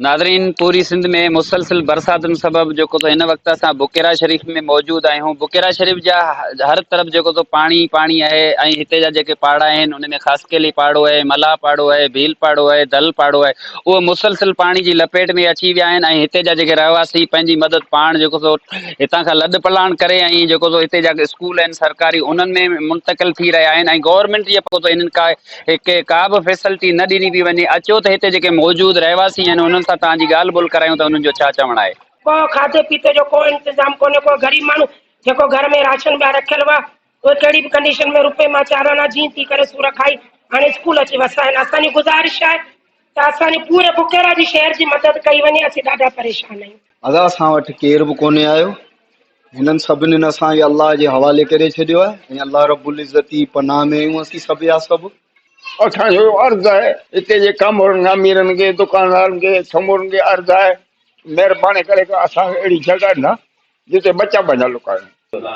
ناظرين پوري سنڌ ۾ مسلسل برساتن سبب جيڪو ته هن وقت اسان بڪيرا شريف ۾ موجود آهيون بڪيرا شريف جا هر طرف جيڪو ته پاڻي پاڻي آهي ۽ هتي جا جيڪي پاڙا آهن ان ۾ خاصخيلي پاڙو آهي ملاح پاڙو آهي ڀيل پاڙو آهي دل پاڙو آهي اهي مسلسل پاڻي جي لپيٽ ۾ اچي ويا آهن ۽ هتي جا جيڪي رهواسي پنهنجي مدد پاڻ جيڪو سو هتان کان لڏ پلاڻ ڪري ۽ جيڪو سو هتي جا اسڪول آهن سرڪاري انهن ۾ منتقل ٿي رهيا آهن ۽ گورنمينٽ جي هنن کا هڪ ڪا به فيسلٽي نه ڏني پئي وڃي، اچو ته هتي جيڪي موجود رهواسي آهن انهن سان توهان جي ڳالهه ٻولهه ڪرايون ته انهن جو ڇا چوڻ آهي. ڪو کاڌي پيتي جو ڪو انتظام ڪونهي ڪو غريب ماڻهو جيڪو گهر ۾ راشن ٻيا رکيل هئا اهي ڪهڙي به ڪنڊيشن ۾ روپئي مان چارانا جيئن تيئن ڪري سور کائي هاڻي اسڪول اچي وسا آهن اسان جي گذارش آهي ته اسان جي پوري بڪيرا جي شهر جي مدد ڪئي وڃي اسين ڏاڍا پريشان آهيون. ادا اسان وٽ ڪير به ڪونهي آيو هنن سڀنين اسان کي الله جي حوالي ڪري ڇڏيو آهي ۽ الله رب العزت جي پناهه ۾ آهيون اسين سڀ يا سڀ. اسان جو عرض آهي هتي جي ڪامورن کي اميرن کي دڪاندارن کي سمورن کي عرض آهي مهرباني ڪري ڪا اسان کي اهڙي جڳهه ڏيندا جتي ٻچا پنهنجا لڪايون.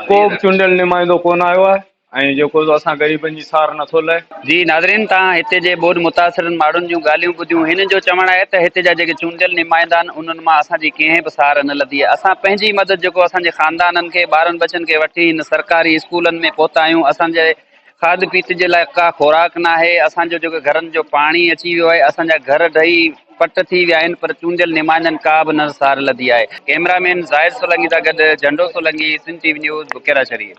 ڪو به چونڊيل نمائندو ڪونه آيو آهي ۽ جيڪو سو اسان غريبن جي سار نٿو لهي. جي ناظرين توهان هتي جي ٻوڏ متاثرن ماڻهن جون ڳالهيون ٻڌيون هنن جو چوڻ آهي ته هتي جا جيڪي چونڊيل نمائندا آهن انهن مان اسان جي ڪنهن به سار نه لڌي آهي اسان پنهنجي مدد جيڪو اسان جي خاندانن کي ٻارن ٻچن کي وٺي هن سرڪاري اسڪولن ۾ پهتا آهيون اسان جي کاڌ پيت جي لاء ڪا خوراڪ ناهي اسان جو جيڪو گهرن جو پاڻي اچي ويو آهي اسان جا گهر ڊهي پٽ ٿي ويا آهن پر چونڊيل نمائندن ڪا به نه سار لڌي آهي ڪئميرا مين زاهد سولنگي سان گڏ Jhando Solangi Sindh T V news Bukhera Sharif.